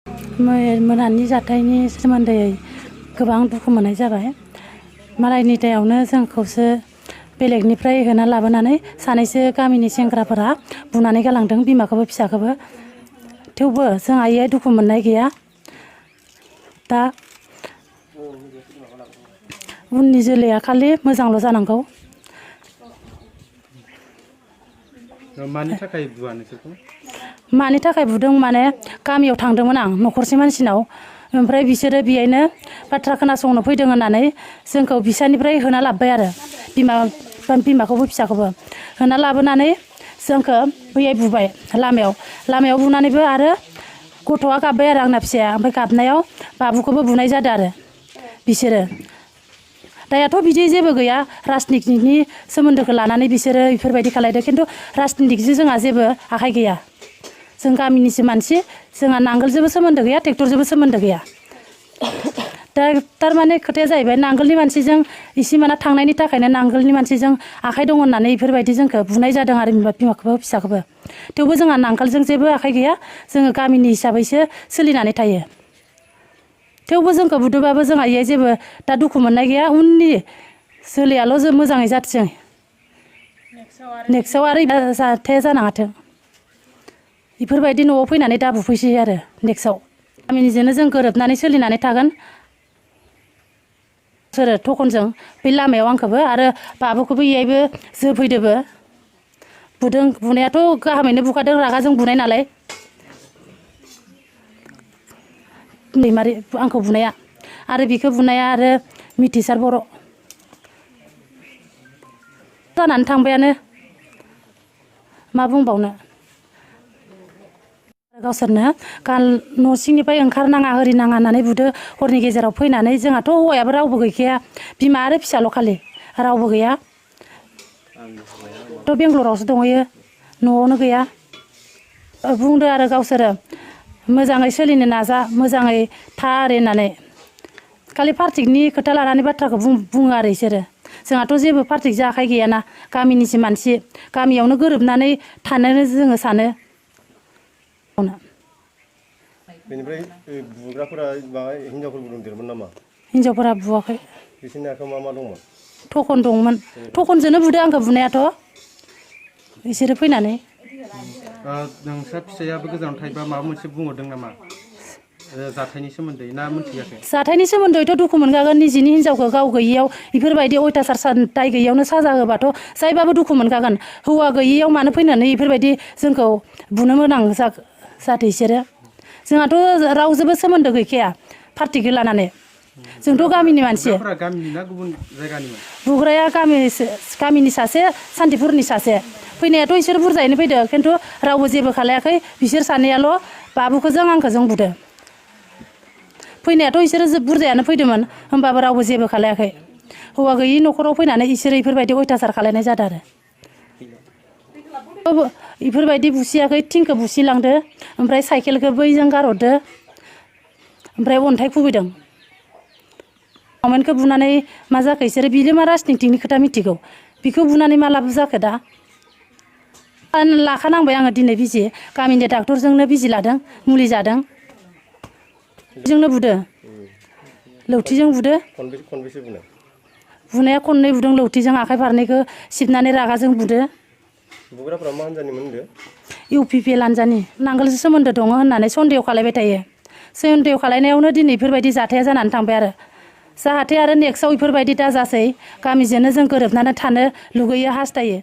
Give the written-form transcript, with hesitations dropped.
मोनानि जाथायनि सोमोन्दै गोबां दुखु मोननाय जाबाय। मालायनि दायावनो जोंखौसो बेलेगनिफ्राय होना लाबोनानै सानैसो गामिनि सेंग्राफोरा बुनानै गालांदों, बिमाखौबो फिसाखौबो। थेवबो जोंहा इहाय दुखु मोननाय गैया। दा उननि जोलैया खालि मोजांल' जानांगौ। मानि थाखाय बुआ नोंसोरखौ? मानि थाखाय बुदों माने गामियाव थांदोंमोन आं न'खरसे मानसिनाव, ओमफ्राय बिसोरो बेहायनो बाथ्रा खोनासंनो फैदों होननानै जोंखौ बिसानिफ्राय होना लाबोबाय आरो बिमाखौबो फिसाखौबो होना लाबोनानै जोंखौ बैहाय बुबाय लामायाव बुनानैबो आरो गथ'आ गाबबाय आरो आंना फिसाया, ओमफ्राय गाबनायाव बाबुखौबो बुनाय जादों आरो बिसोरो। दायाथ' बिदि जेबो गैया, राजनितिनि सोमोन्दोखौ लानानै बिसोरो बेफोरबायदि खालायदों, खिन्थु राजनितिजों जोंहा जेबो आखाइ गैया। जों गामिनिसो मानसि, जोंहा नांगोलजोंबो सोमोन्दो गैया, ट्रेक्टरजोंबो सोमोन्दो गैया। दा थारमाने खोथाया जाहैबाय नांगोलनि मानसिजों इसिमाना थांनायनि थाखायनो नांगोलनि मानसिजों आखाइ दङ होननानै बेफोरबायदि जोंखौ बुनाय जादों आरो बिमाखौबो फिसाखौबो। थेवबो जोंहा नांगोलजों जेबो आखाइ गैया, जोङो गामिनि हिसाबैसो सोलिनानै थायो। थेवबो जोंखौ बुदोंबाबो जोंहा इहाय जेबो दा दुखु मोननाय गैया। उननि जोलैयाल' जों मोजाङै जाथों, नेक्स्टआव आरो जाथाया जानाङाथों। बेफोरबायदि न'आव फैनानै दा बुफैसै आरो नेक्स्टआव। गामिनिजोंनो जों गोरोबनानै सोलिनानै थागोन। सोरो थखनजों बे लामायाव आंखौबो आरो बाबुखौबो इहायबो जोफैदोबो बुदों। बुनायाथ' गाहामैनो बुखादों, रागाजों बुनाय नालाय। दैमारि आंखौ बुनाया आरो बिखौ बुनाया आरो मिथिसार बर' जानानै थांबायानो, मा बुंबावनो। गावसोरनो न' सिंनिफ्राय ओंखारनाङा ओरिनाङा होननानै बुदो। हरनि गेजेराव फैनानै जोंहाथ' हौवायाबो रावबो गैखाया, बिमा आरो फिसाल' खालि, रावबो गैया। थ' बेंगलरावसो दंहैयो, न'आवनो गैया। बुंदो आरो गावसोरो मोजाङै सोलिनो नाजा, मोजाङै था आरो होननानै। खालि पार्टिकनि खोथा लानानै बाथ्राखौ बुङो आरो बिसोरो। जोंहाथ' जेबो पार्टिकजों आखाइ गैयाना, गामिनिसो मानसि, गामियावनो गोरोबनानै थानोनो जोङो सानो। बेनिफ्राय बुग्राफोरा माबा हिनजावफोरबो दंदेरोमोन नामा? हिनजावफोरा बुवाखै। बिसोरनि आखायाव मा मा दंमोन? थखन दंमोन, थखनजोंनो बुदों आंखौ बुनायाथ'। बिसोरो फैनानै नोंस्रा फिसायाबो गोजानाव थायोबा माबा मोनसे बुंहरदों नामा जाथायनि सोमोन्दै, ना मोनथियाखै? जाथायनि सोमोन्दैथ' दुखु मोनखागोन। निजिनि हिनजावखौ गाव गैयियाव बेफोरबायदि अयथासार दाय गैयियावनो साजा होबाथ' जायबाबो दुखु मोनखागोन। हौवा गैयियाव मानो फैनानै बेफोरबायदि जोंखौ बुनो गोनां जाथो बिसोरो। जोंहाथ' रावजोंबो सोमोन्दो गैखाया पार्टिखौ लानानै। जोंथ' गामिनि मानसि। गामिनि ना गुबुन जायगानिमोन? बुग्राया गामिनि सासे, सान्तिपुरनि सासे। फैनायाथ' इसोर बुरजायैनो फैदों, खिन्थु रावबो जेबो खालायाखै। बिसोर सानैयाल' बाबुखौजों आंखौजों बुदों। फैनायाथ' इसोरो बुरजायानो फैदोंमोन, होमबाबो रावबो जेबो खालायाखै। हौवा गैयि न'खराव फैनानै इसोरो बेफोरबायदि अयथासार खालायनाय जादों आरो। बेफोरबायदि बुसियाखै, थिंखौ बुसिलांदो, ओमफ्राय साइकेलखौ बैजों गारहरदो, ओमफ्राय अन्थाइ खुबैदों। मावमेनखौ बुनानै मा जाखो इसोरो? बिनो मा राजनितिनि खोथा मिथिगौ? बिखौ बुनानै मा लाब जाखो दा? लाखानांबाय आङो दिनै बिजि, गामिनि डाक्टरजोंनो बिजि लादों, मुलि जादों। बेजोंनो बुदो, लौथिजों बुदो। खनबेसे बुनाय? बुनाया खननै बुदों लौथिजों, आखाइ फारनैखौ सिबनानै रागाजों बुदो। बुग्राफ्रा मा हान्जानिमोन होनदों? UPPl हान्जानि। नांगोलजों सोमोन्दो दङ होननानै सन्देह खालायबाय थायो। सन्देह खालायनायावनो दिनै बेफोरबायदि जाथाया जानानै थांबाय आरो। जाहाथे आरो नेक्स्टआव बेफोरबायदि दाजासै, गामिजोंनो जों गोरोबनानै थानो लुगैयो, हास्थायो।